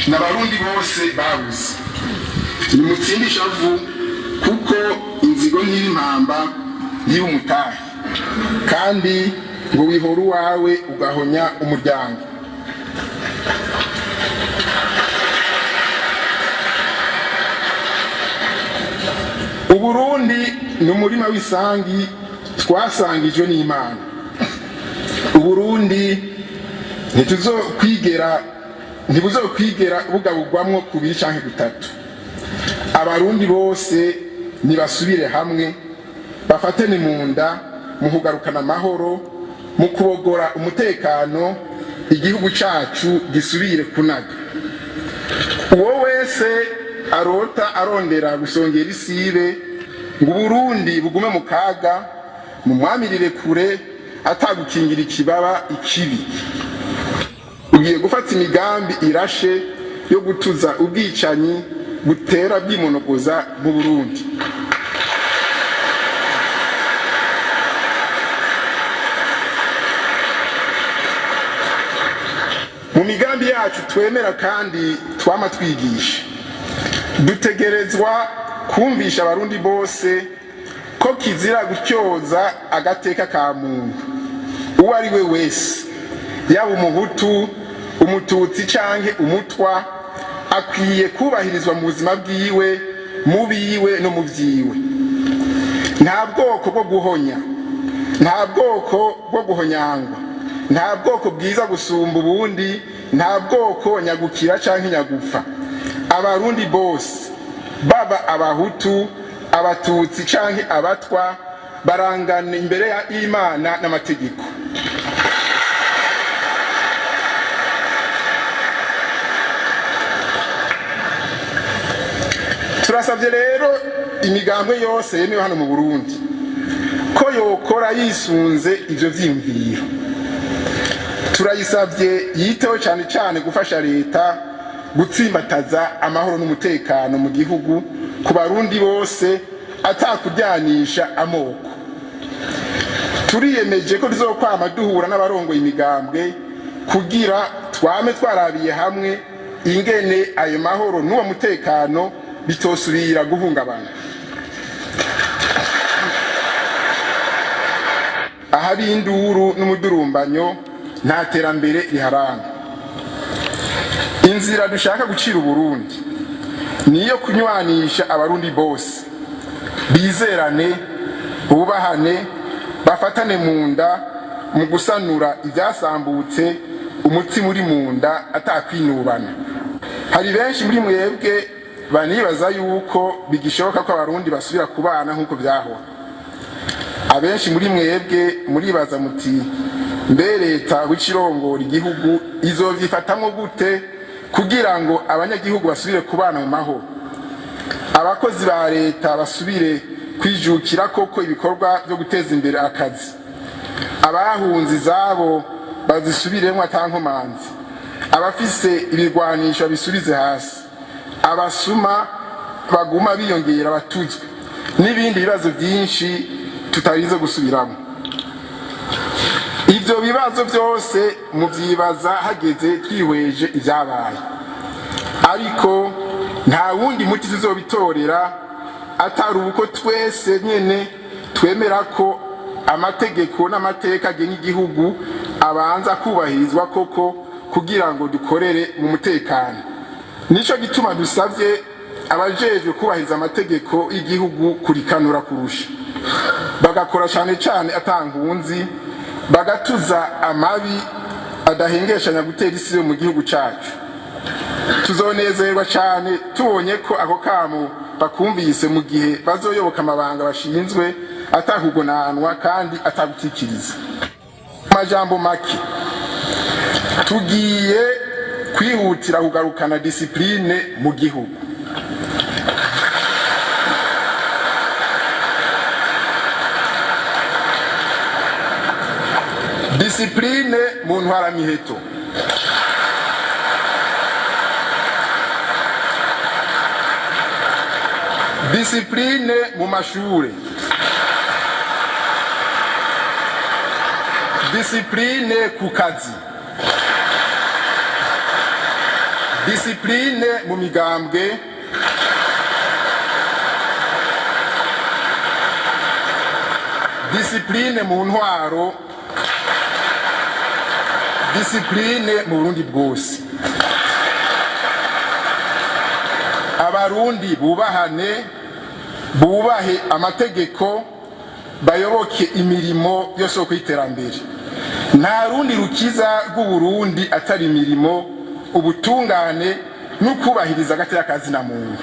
N'Abarundi bose babuze. Nimutsinde ishavu, kuko inzigo ntiba impamba, ntiba umutahe, kandi ngo wihora uwawe ugahonya umuryango. Uburundi ni umurima w'isangi twasangijwe n'Imana. Uburundi ntituzokwigera, ntibuzokwigera bugabugwamwo kubiri canke gutatu. Abarundi bose nibasubire hamwe, bafatane mu nda mu kugarukana amahoro, mu kubogora umutekano, igihugu cacu gisubire kunaga. Uwo wese arota arondera gusongera isibe ngo Uburundi bugume mu kaga, mumwamirire kure atagukingira ikibaba ikibi. Ugiye gufata imigambi irashe yo gutuza ubwicanyi butera bwimonogoza mu Burundi. Mu migambi yacu twemera kandi twama twigisha, dutegerezwa kumvisha Abarundi bose ko kizira gutyoza agateka ka muntu uwo ari we wese, yaba Umuhutu, Umututsi canke Umutwa, akwiye kubahirizwa mu buzima bwiwe, mu biwe no mu vyiwe. Nta bwoko bwo guhonya, nta bwoko bwo guhonyangwa, nta bwoko bwiza gusumba ubundi, nta bwoko nyagukira canke nyagupfa. Abarundi bose, baba Abahutu, Abatutsi canke Abatwa, barangana imbere y'Imana n'amategeko. Turasabye rero imigambwe yose yemewe hano mu Burundi ko yokora yisunze ivyo vyiyumviro. Turayisabye yiteho cyane cyane gufasha leta gutsimbataza amahoro n'umutekano mu gihugu ku Barundi bose, atakuryanisha amoko. Turiyemeje ko tuzokwama duhura n'abarongoye imigambwe kugira twame twarabiye hamwe ingene ayo mahoro n'uwo mutekano bitosubira guhungabana. Ahari induru n'umudurumbanyo, nta terambere riharanga. Inzira dushaka gucira Uburundi niyo kunywanisha Abarundi bose, bizerane, bubahane, bafatane mu nda mu gusanura ibyasambutse, umutima uri mu nda, atakwinubana. Hari benshi muri mwebwe banibaza yuko bigishoboka ko Abarundi basubira kubana nk'uko byahora. Abenshi muri mwebwe muribaza muti: "Mbe leta w'ikirongora igihugu izovyifatamwo gute kugira ngo abanyagihugu basubire kubana mu mahoro, abakozi ba leta basubire kwijukira koko ibikorwa byo guteza imbere akazi, abahunze izabo bazisubiremwo atankomanzi, abafise ibigwanisho bisubize hasi, abasuma baguma biyongera batuzwe, n'ibindi bibazo byinshi tutarinze gusubiramo?" Ibyo bibazo byose mubyibaza hageze twihweje ibyabaye, ariko nta wundi muti tuzobitorera atari uko twese nyene twemera ko amategeko n'amateka agenga igihugu abanza kubahirizwa koko kugira ngo dukorere mu mutekano. Nico gituma dusavye abajejwe kubahiriza amategeko y'igihugu kurikanura kurusha, bagakora cane cane atankunzi, bagatuza amabi adahengeshanya gutera isi yo mu gihugu cacu. Tuzonezerwa cyane tubonye ko ako kamo bakumvise mu gihe bazoyoboka amabanga bashinzwe atakugonanwa kandi atagutikiriza. Amajambo make, tugiye kwihutira kugarukana discipline mu gihugu. Discipline mu ntwaramiheto, discipline mu mashure, discipline ku kazi, Discipline mu migambwe, discipline mu ntwaro, discipline mu Burundi bwose. Abarundi bubahane, bubahe amategeko, bayoboke imirimo yose yo kwiterambere. Nta rundi rukiza rw'Uburundi atari imirimo, ubutungane n'ukubahiriza agateka ka zina muntu.